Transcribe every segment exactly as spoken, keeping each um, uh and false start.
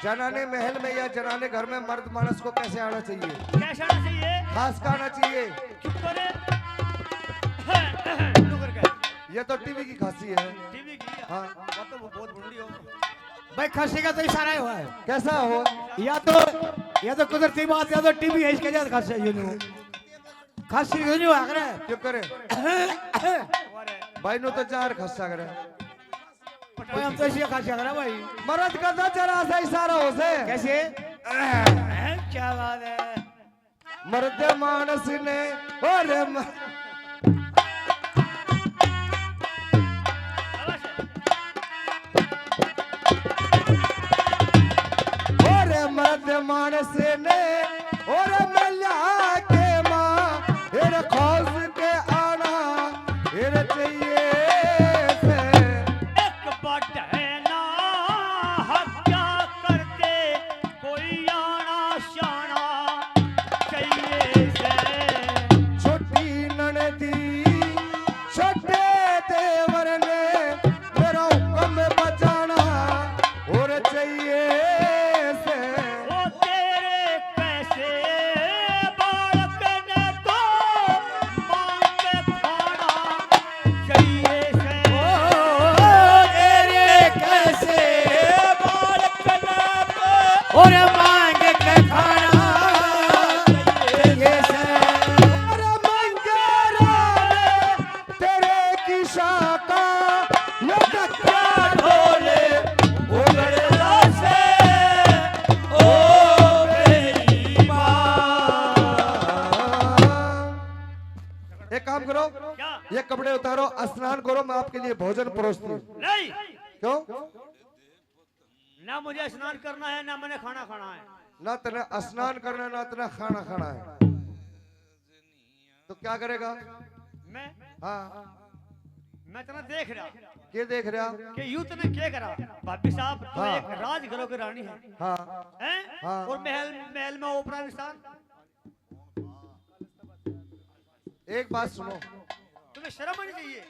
जनाने महल में या जनाने घर में मर्द मानस को कैसे आना चाहिए? कैसे आना चाहिए? खास का आना चाहिए। चुप करे। तू कर क्या? ये तो टीवी की खांसी है। टीवी की? हाँ। वो तो वो बहुत बूढ़ी हो। भाई, खांसी का तो इशारा ही हुआ है। कैसा हो? या तो, या तो कुदरती बात, या तो टीवी है, इसके ज्यादा खांसी है, यूं नहीं। खांसी यूं नहीं हुआ करे। क्यों करे? भाई नु तो जार खांसा करे। भाई, हम तो ऐसी खांसी करे भाई। मर्द का तो जरा सा इशारा हो से। कैसे? हैं, क्या बात है? मर्द मानस ने और म... और मर्द मानस ने और मिला के माँ एर खोज के आना एर चाहिए से। एक बटना हत्या करते कोई आना शाना चाहिए से। छोटी ननदी छोटे देवर ने मेरा हुक्म बजाना और चाहिए से। वो तेरे कैसे बालक ने तो मांग के खाना चाहिए से। तेरे कैसे बालक ने तो और मांग के खाना चाहिए से। अरे मंगेरा ने तेरे की शाखा ये धक्का ढोले उगड़ता से ओ मेरी माँ। एक काम करो, क्या? ये कपड़े उतारो, स्नान करो, मैं आपके लिए भोजन परोसती हूँ। नहीं, क्यों? ना मुझे स्नान करना है, ना मैंने खाना खाना है। ना तने स्नान करना, ना तने खाना खाना है, तो क्या करेगा? मैं हाँ, मैं तेरा देख रहा के देख रहा? कि यूं तने क्या करा। भाभी साहब, तू हाँ। एक राजघरों की रानी है, हाँ, हैं? हाँ। और महल महल में ओपरा विशाल, एक बात सुनो, तुम्हें शर्म आनी चाहिए।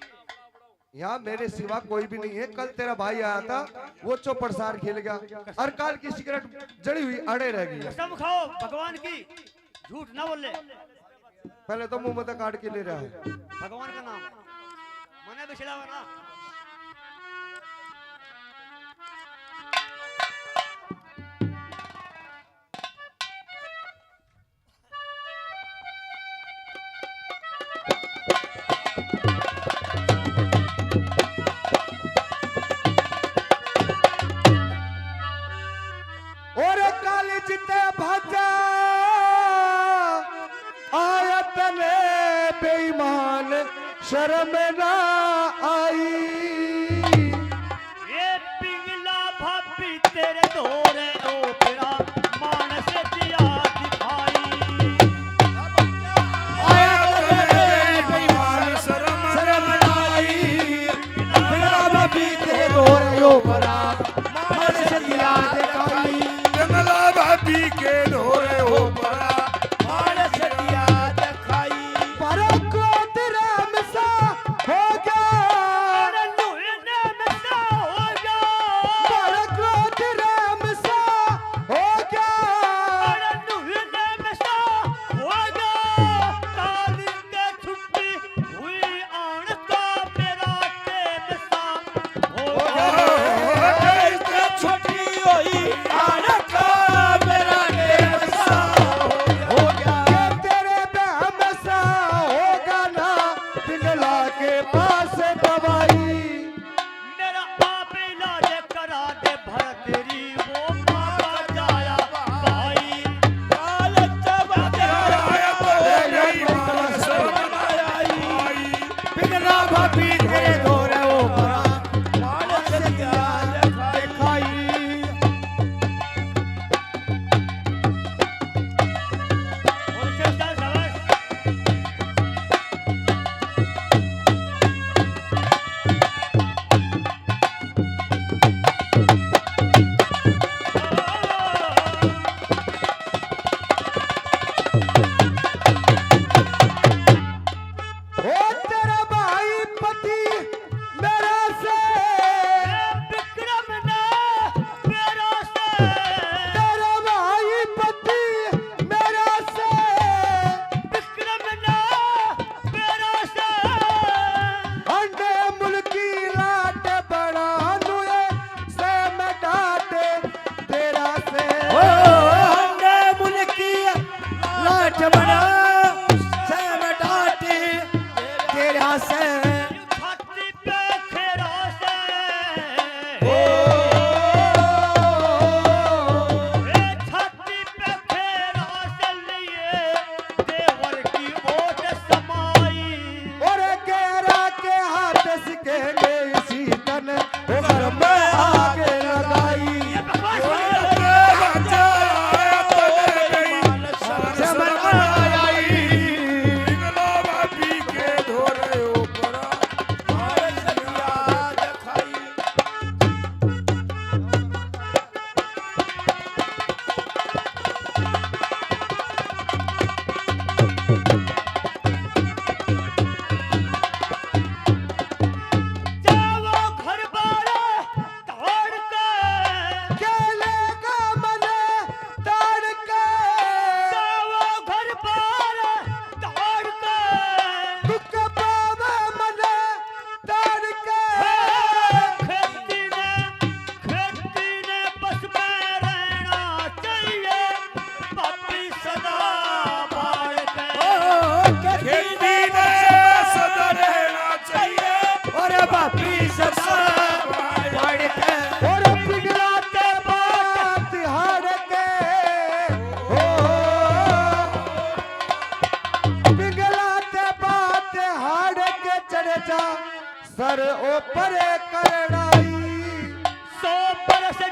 यहाँ मेरे सिवा कोई भी नहीं है। कल तेरा भाई आया था, वो चौपड़ सार खेल गया, और काल की सिगरेट जली हुई अड़े रह गई है। कसम खाओ भगवान की, झूठ ना बोले। पहले तो मुंह में तो काट के ले रहा है। भगवान का नाम मने बिछड़ा हुआ ना। और काल जिते भाजा आया तने बेईमान शर्म ना आई। ये पिंगला भाभी तेरे धोरे ओपरा मानस दिया दिखाई। आया तो बेईमान शर्म ना आई। बिना भाभी के धोरे ओपरा मानस दिया दिखाई। जंगला भाभी के धोरे ओपरा मानस दिया दिखाई। पर क्रोध राम सा हो गया। अरे नुह नाम सा हो गया। पर क्रोध राम सा हो गया। अरे नुह नाम सा हो गया। काल के छुट्टी हुई आन का मेरा टेम सा हो गया।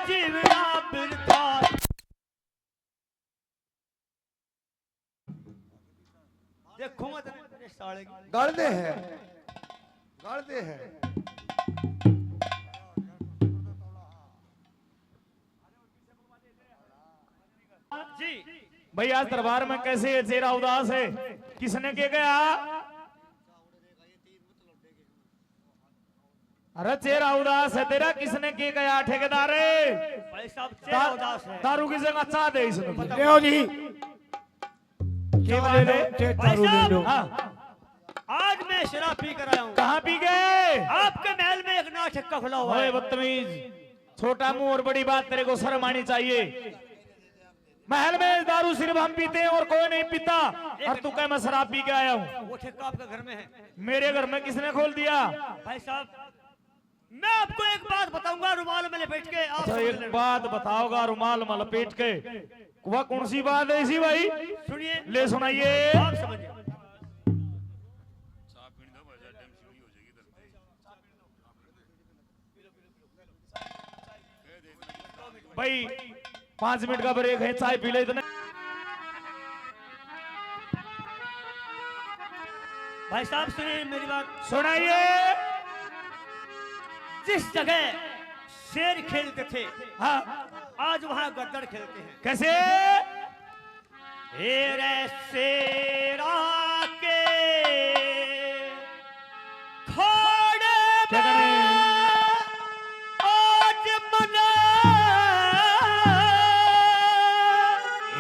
जीवना बिरथा। देखूंगा तेरे साले की। गल दे है, गल दे है। जी। भाई, आज दरबार में कैसे ये चेहरा उदास है? किसने के गया? अरे, चेहरा उदास है तेरा, किसने के गया ठेकेदार? भाई साहब, चेहरा दा-, उदास है। दारू की जगह चाह दे इसमें। ले आओ जी। क्या बात है? भाई साहब, हाँ। आज मैं शराब पी कर आया हूँ। कहाँ पी गए? आपके महल में एक नया ठेका खुला हुआ है। बदतमीज, छोटा मुंह और बड़ी बात, तेरे को शर्म आनी चाहिए। महल में दारू सिर्फ हम पीते हैं और कोई नहीं पीता। और तू कह मैं शराब पी के आया हूँ? वो ठेका आपके घर में है। मेरे घर में किसने खोल दिया? भाई साहब, मैं आपको एक बात बताऊंगा, रुमाल में लपेट के आप अच्छा, समझ एक लेना। बात बताओगा रुमाल में लपेट के। वह कौन सी बात है इसी भाई? सुनिए। ले सुनाइए। आप समझिए। भाई, पाँच मिनट का ब्रेक है, चाय पी ले इतने। भाई साहब, सुनिए मेरी बात। सुनाइए। जिस जगह शेर खेलते थे, हाँ। आज वहां गद्दड़ खेलते हैं। कैसे? ए रे शेरा के खाड़े में आज मना।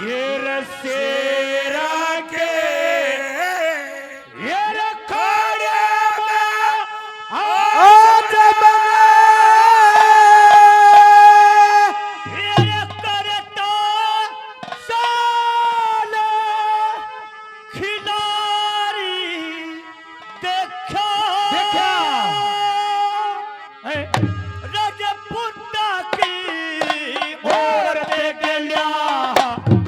ए रे शेरा के, ए रे खाड़े में आज मना। ए रे करता साला खिलाड़ी देखा। देखा। हैं? राजपूता की औरत गया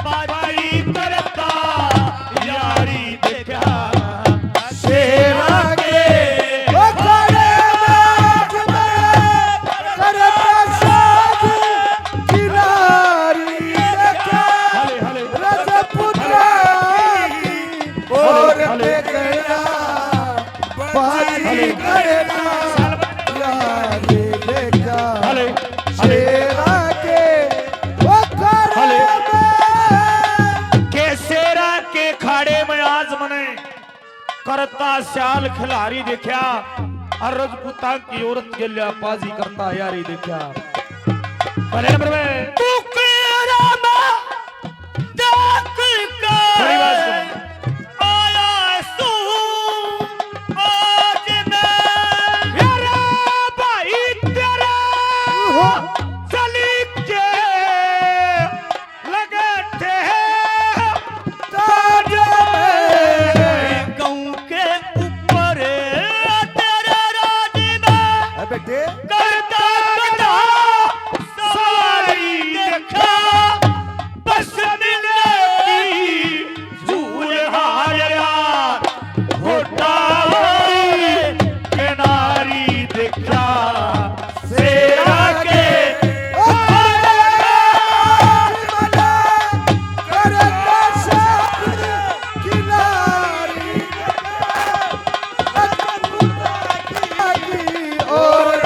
बाजी करता यारी देखा। शेरा के ओ खड़े नाच में करता साज खिलाड़ी देखा। हले, हले। राजपूता की औरत गया बाजी करता यारी देखा। हले, हले। शेरा के ओ खड़े हले। में। के शेरा के खाड़े में आज मने करता स्याल खिलाड़ी देखा, और रजपूतां की औरत गेल्या बाजी करता यारी देखा। पहले नंबर में। बुकरा में डाक के बड़ी बात सुनो। आया सू आज मैं। यारा भाई तेरा चली के लगे थे ताज में। गाँव के ऊपर तेरे राज में। ए बेटे। करता करता सारी देखा। बस मिले की झूल हारा। होता किनारी देखा। शेरा के ओ खड़े नाच में करता साज खिलाड़ी। और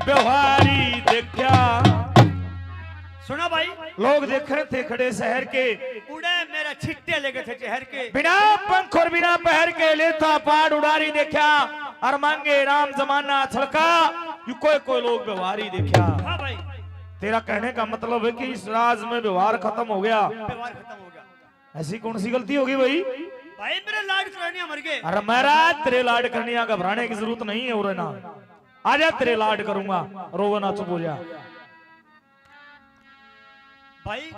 व्यवहारी देखा। सुना भाई, लोग देखे थे खड़े शहर के, उड़े मेरे छिट्टे लगे थे जहर के। बिना पंख और बिना पहर के लेता पाड़ उड़ारी देखा, और मांगे राम जमाना छड़का, यू कोई कोई लोग व्यवहारी देखा। हाँ भाई। तेरा कहने का मतलब है कि इस राज में व्यवहार खत्म हो गया। व्यवहार खत्म हो गया। ऐसी कौन सी गलती होगी भाई? भाई, मेरे लाड करनिया मर गए। अरे महाराज, तेरे लाड करनिया घबराने की जरूरत नहीं है, उरे ना। आजा, तेरे लाड करूंगा, रोवे ना, चुप हो जा। भाई,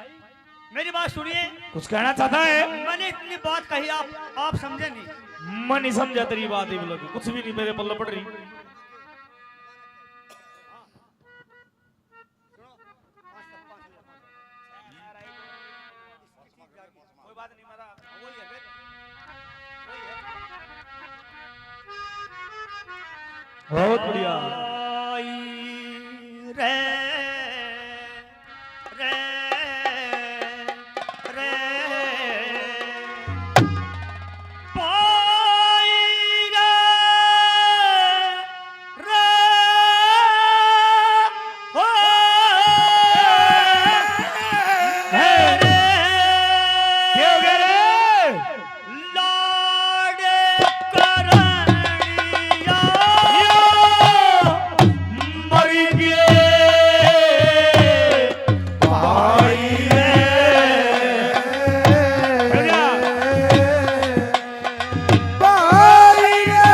मेरी बात सुनिए। कुछ कहना चाहता है? मैंने इतनी बात कही, आप आप समझे नहीं। मैं नहीं समझा तेरी बात, ये बोला कि कुछ भी नहीं मेरे पल्ले पड़ रही। कोई बात नहीं, मेरा वही है फिर। वही है। बहुत बढ़िया। आई रे, रे, रे। पाई रे, रे, हो। हे। के हो गया रे? लाड करनिया यो मर गए भाई रे। बढ़िया। भाई रे,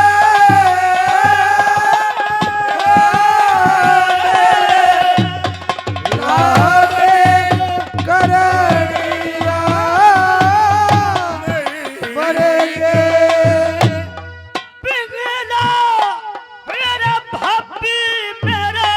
लाड करनिया मर गए। पिघला मेरा भाभी मेरे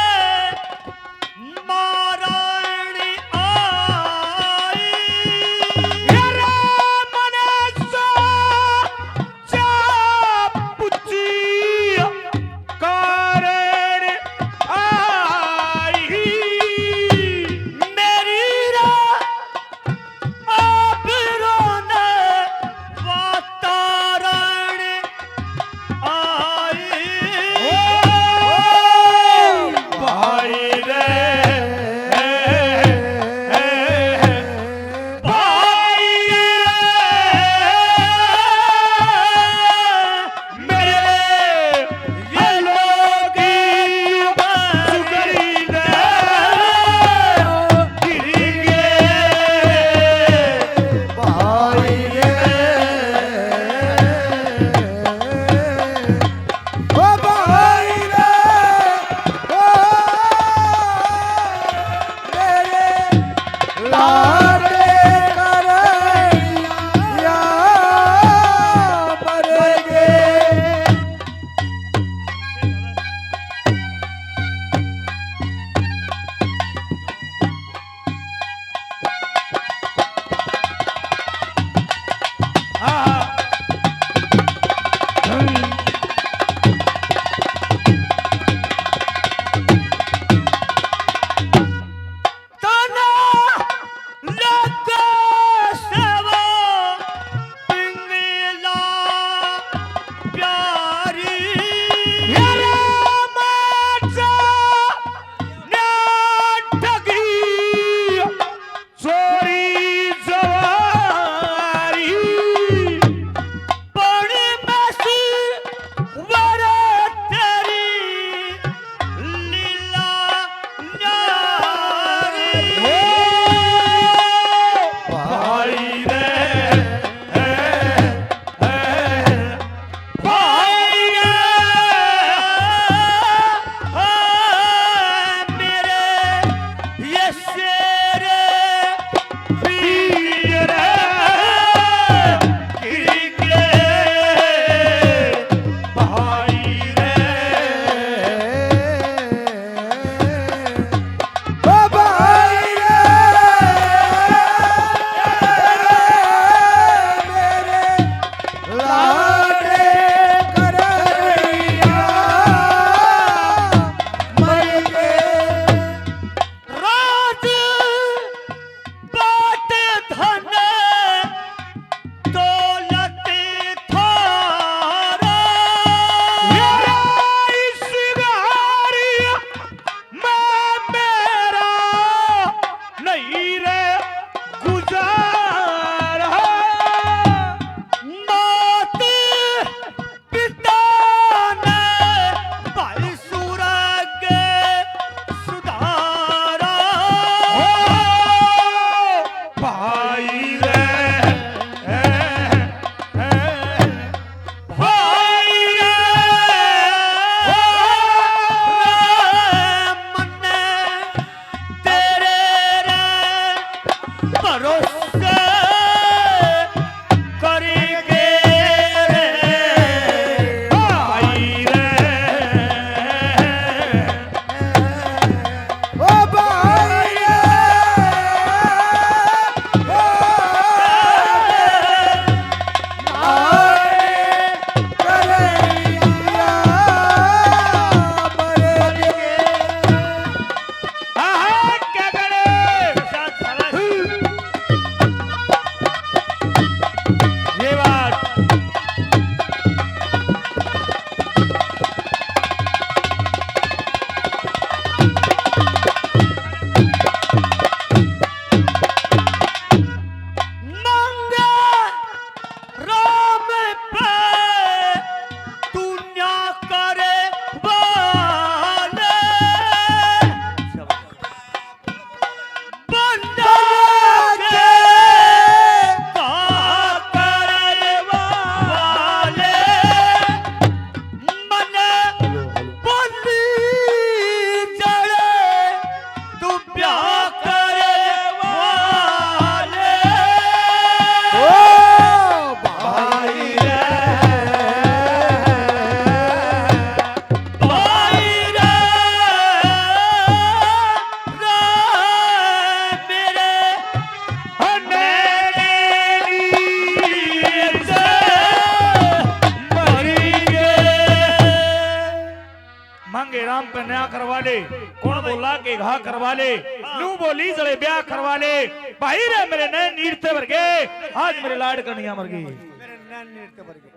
कौन बोला के घा करवा ले? हाँ। नू बोली जड़े ब्याह करवा ले। भाई रे मेरे नैन नीर ते भर गए, आज मेरे लाड़ कन्हैया मर गई। मेरे नैन नीर ते भर गए।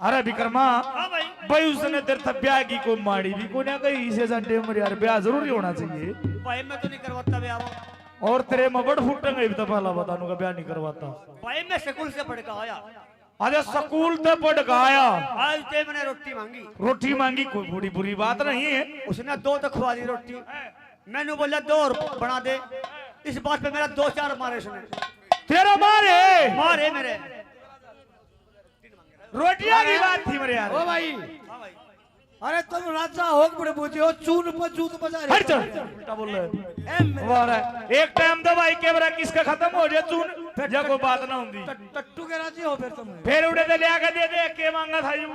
अरे विक्रमा, हाँ भाई। भाई उसने तेरे तक ब्याह की कोई माड़ी भी कोन्या कही, इसे संडे में यार ब्याह जरूरी होना चाहिए। भाई मैं तो नहीं करवाता ब्याह। और तेरे में बड़ फुटेंगे, तो पहला बता दूंगा, ब्याह नहीं करवाता। भाई मैं स्कूल से पढ़ के आया। अरे स्कूल ते पढ़ के आया। आज ते मैंने रोटी मांगी। रोटी मांगी, कोई बड़ी बुरी बात नहीं है। उसने दो तो खवा दी रोटी। मैंने बोला दो और बना दे। इस बात पे मेरा दो चार मारे उसने। तेरा मारे? मारे मेरे। रोटियां की बात थी मेरे यार। ओ भाई, अरे तुम राजा हो के बड़े बूझे हो, चून पर जूत बजा रहे हट चल। हो। क्या बोल रहे हो? ए, मेरे वाह रे। एक टाइम तो भाई के बरा किसका खत्म हो जाए चून, फिर या कोई बात ना होती। ट-, टट्टू के राजी हो फिर तुम। फिर उड़े तो लिया के दे दे, के मांगा था यू?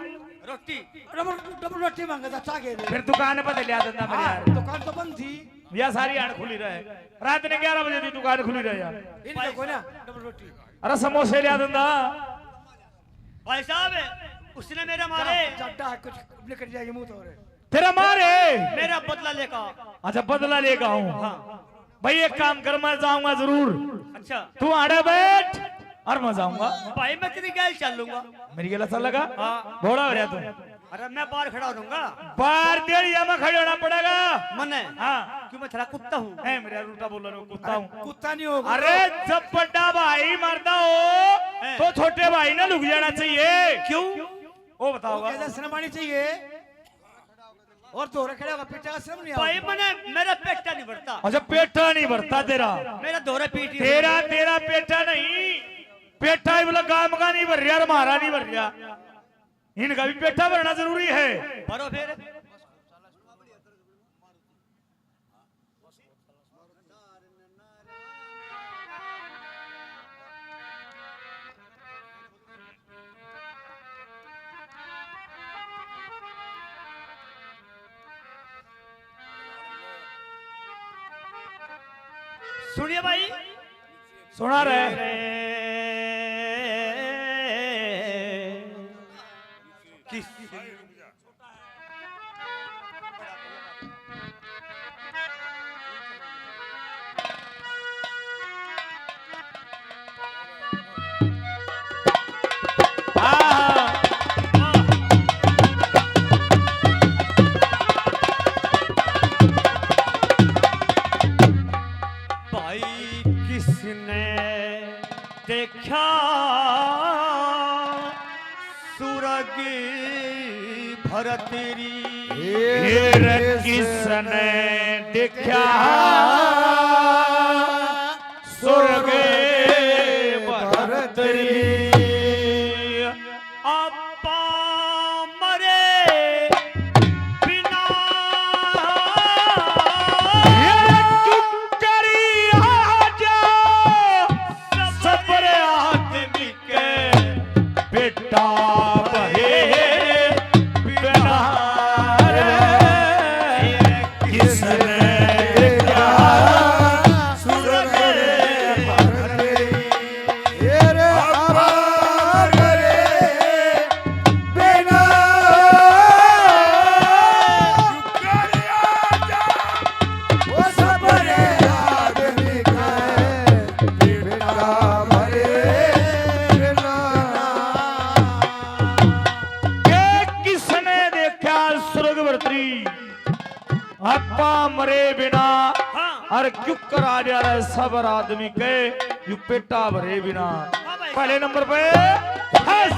रोटी। डबल, डबल रोटी मांगा था, चाह के दे। फिर दुकान पर लिया देता मेरे हाँ, यार। दुकान तो बंद थी। या सारी आड़ खुली रहे। रात ने ग्यारह बजे की दुकान खुली रहे यार। इनके कोई ना, डबल रोटी। अरे समोसे लिया देता। भाई साहब, उसने मेरा मारे। जा, जा, कुछ निकल जाएगी मुंह तो रे। तेरा मारे? मेरा बदला लेकर आ। अच्छा, बदला लेकर आऊं। हाँ। भाई, एक काम कर, मैं जाऊंगा जरूर। अच्छा। तू आड़े बैठ और मैं जाऊंगा। भाई, मैं तेरी गैल चल लूंगा। मेरी गैल चल लगा? हाँ। घोड़ा हो रहा तू। अरे, मैं बाहर खड़ा हो जाऊंगा। बाहर देड़िया में खड़े होना पड़ेगा। मने? हाँ। क्यों, मैं थोड़ा कुत्ता हूँ? ए, मेरा उल्टा बोल रहा हूँ, कुत्ता हूँ। कुत्ता नहीं होगा। अरे, जब बड़ा भाई मरता हो, हैं? तो छोटे भाई ने लुक जाना चाहिए। क्यों? वो बताओ। वो कैसे शर्मानी चाहिए? और धोरे खड़े होगा, पेटा का शर्म नहीं भाई, आता? मैंने, मेरा पेटा नहीं भरता। अच्छा, पेटा नहीं भरता तेरा? मेरा धोरे पीट ही तेरा, भरता। तेरा पेटा नहीं, पेटा ही बोला गांव का नहीं भर रहा और म्हारा नहीं भर रहा। इनका भी पेटा भरना जरूरी है। भरो फिर। सुनिए भाई। सुना रहे। किस भाई किसने देखा सुरग भरतरी। ये रे किसने देखा सुरग भरतरी। आपा मरे बिना। ये चुप करी आजा, सबर आदमी के बेटा भरे बिना। किसने देखा सुरग भरतरी। ये रे आभार रे बिना। वो सबरे आदमी का बेटा भरे बिना। के किसने देखा सुरग भरतरी? आपा मरे बिना। हाँ। और क्यों करा दिया रे सबर आदमी के, यू पेटा भरे बिना। हाँ भाई। पहले नंबर पे हंस।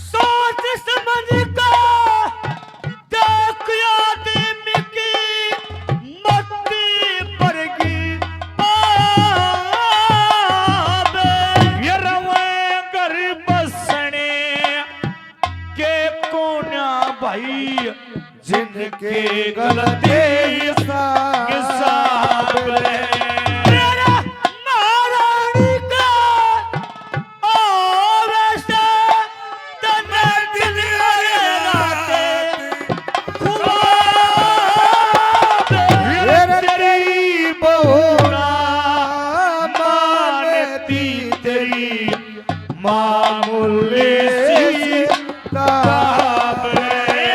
सोच समझ कर देख आदमी की मत बरगी पावे। ये रवे घर बसने के कोन्या भाई, जिनके गलती हिसाब ले। तेरा महारानी का ओ वैसे तन्ने दिन और रात खुआब। ये तेरी बहुरा मामूली सी किताब रे,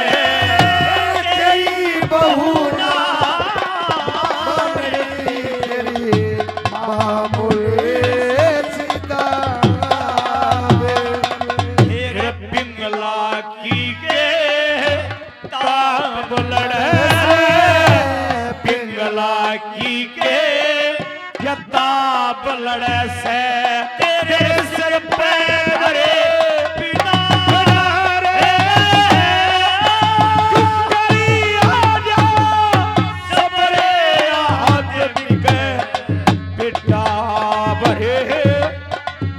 तेरी बहू ना मानती तेरी मामूली सी किताब। फिर पिंगला की के ताप लड़े, पिंगला की के ये ताप लड़े से तेरे सिर पे धरे बिना रे। चुप करी आ जा, सबरे आदमी के बेटा भरे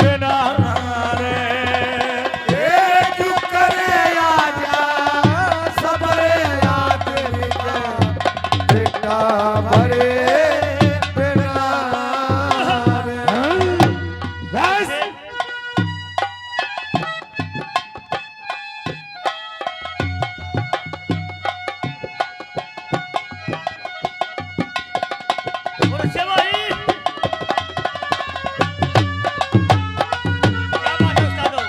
बिना रे। ए चुप करे आजा, सबरे आदमी का बेटा भरे बिना रे। बस। और सेवा ही। क्या बात है उस्तादो।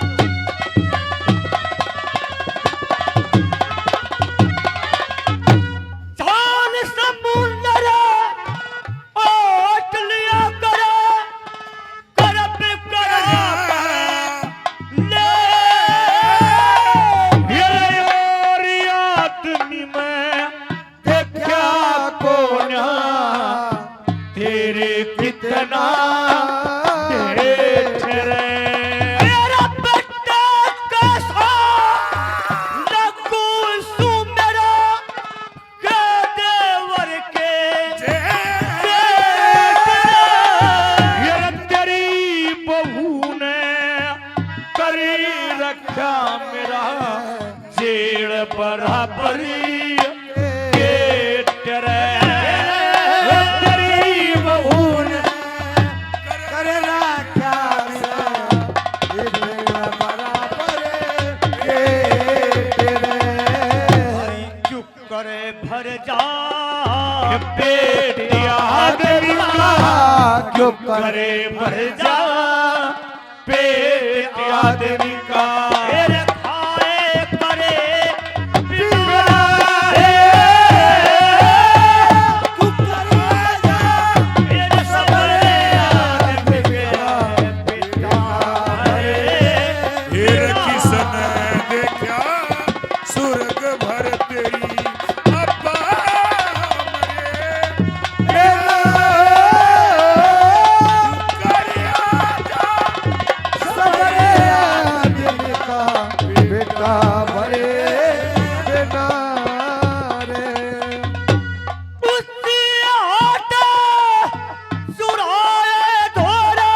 जान समुंदर ओट लिया करे, करब करा ले। ये और आदमी मैं देखा कोन्या, तेरे कितना ढेर है। मेरा बेटा कैसा लगू सू मेरा के देवर के जेठ रे। ये तेरी बहू ने करी रखा मेरा जेल बराबर गेट रे। ये तेरी बहू ने कर रखा मेरा जेल बराबर गेट रे। करे भर जा पेट आदमी का, क्यों करे भर जा पेट आदमी का। मेरे खाए करे बिगड़ा है। तू करे जा मेरे सबरे आदमी का बेटा है। फिर किसने देखा सुरग भर तेरी अब्बा मरे। मेरा करिया जा सबरे आदमी का बेटा भरे बिना रे। उसी हाथ सुराए धोरा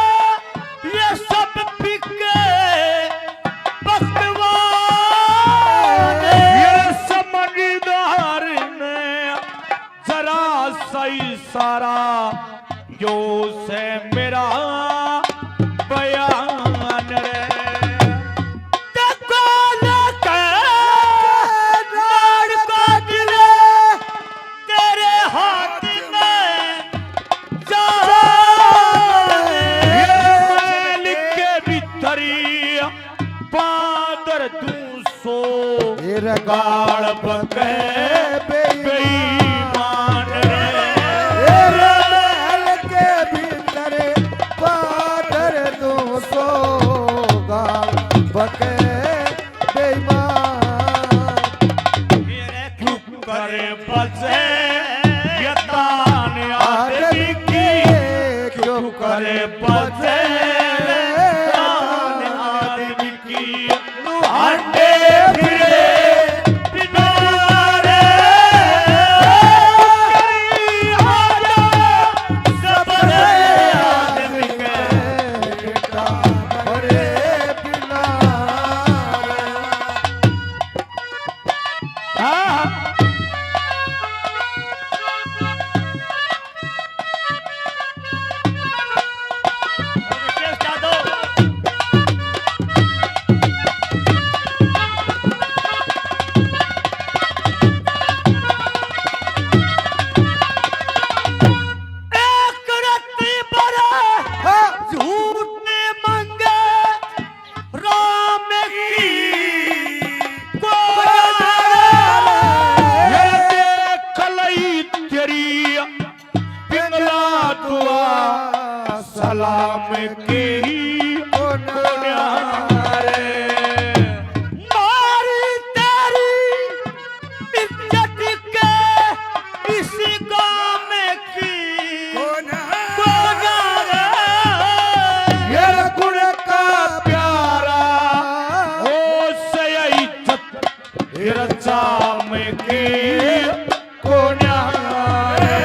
ये सब बिके पकवान। ये समझदार ने जरा सा इशारा यो से मेरा बयान रे। देखो लगे नाड़ का दिल तेरे हाथ में जान। ये महल के भीतरी पादर तू सो तेरे गाल बके बेईमान रे। तेरे महल के भीतर पादर तू सो गाल बके बेईमान। क्यों करे बसे ये तान आदमी की, क्यों करे बसे तान आदमी की। तू हंडे फिरे बिना रे। सबरे आदमी के बेटा भरे बिना रे। हाँ, हाँ। काम की कोन्या रे। मारी तेरी इज्जत के इस काम की कोन्या रे। ये गुण का प्यारा हो से इज्जत, ये चाम की कोन्या रे।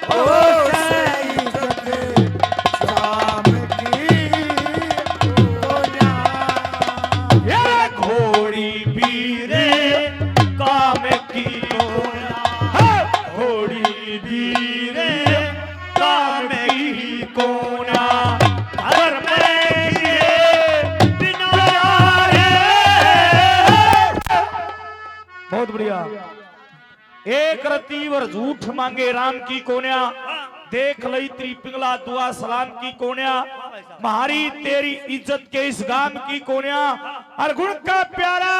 ओ सही सके शाम की कोन्या। ये घोड़ी भी रे काम की कोन्या। हे घोड़ी भी रे काम की कोन्या। घर में रे बिना रे। बहुत बढ़िया। एक रत्ती भर झूठ मांगे राम की कोन्या, देख लई तेरी पिंगला दुआ सलाम की कोन्या, म्हारी तेरी इज्जत के इस गाम की कोन्या, अर गुण का प्यारा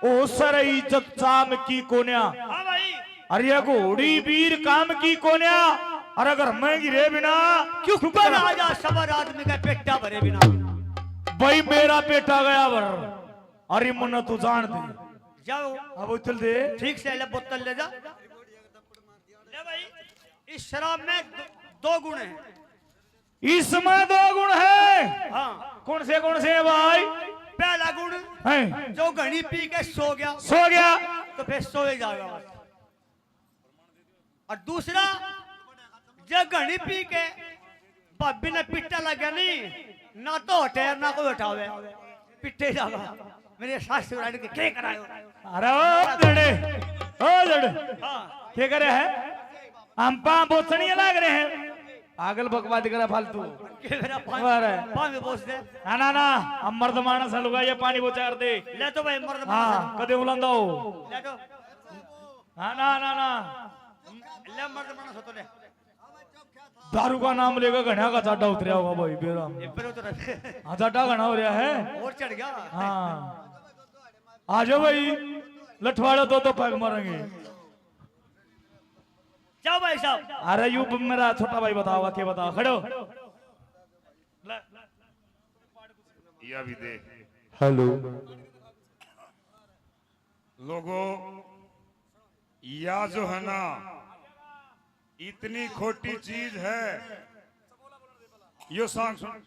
ओ सर इज्जत चाम की कोन्या। हाँ भाई। अर ये घोड़ी वीर काम की कोन्या, अर अगर मैं गिरे बिना क्यों कर राजा सबर आदमी का पेटा भरे बिना। भाई मेरा पेटा गया भर, अरे मन्ना तू जान दे। जाओ। अब बोतल दे। ठीक से ले बोतल ले जा। ले भाई, इस शराब में दो, दो गुण हैं। इसमें दो गुण हैं। हाँ। कौन से, कौन से हैं भाई? पहला गुण है। जो घणी पी के सो गया। सो गया। तो फिर सोए जाएगा बस। और दूसरा, जो घणी पी के भाभी ने पिट्टा लग गया नहीं, ना तो हटे ना कोई हटावे, पिट्टे जावा। मेरे सास ससुराल के के करायो? अरे ओ जड़े, ओ जड़े, हाँ। के करे है? हम पा बोचनिया लाग रहे हैं, पागल बकवाद करे फालतू। के मेरा पानी, अरे। पानी बोच दे। ना ना ना, हम मर्द मानस है, लुगाई है, पानी बोचार दे। ले तो भाई मर्द मानस हाँ, है। कदे उलांदा हो? ले तो। हाँ ना ना ना। ले मर्द मानस हो तो ले। दारू का नाम लेकर घणा का जाडा उतरया होगा भाई बेरा। ये पर उतर। हाँ, जाडा घणा हो रहा है। और चढ़ गया। हाँ। आ जाओ भाई, लठवाड़ा दो तो पैग मारेंगे। जाओ भाई साहब। अरे यू मेरा छोटा भाई बताओ, के बताओ, खड़ो। या भी दे। हेलो। लोगो, या जो है ना, इतनी खोटी चीज है। यो सांग सुन।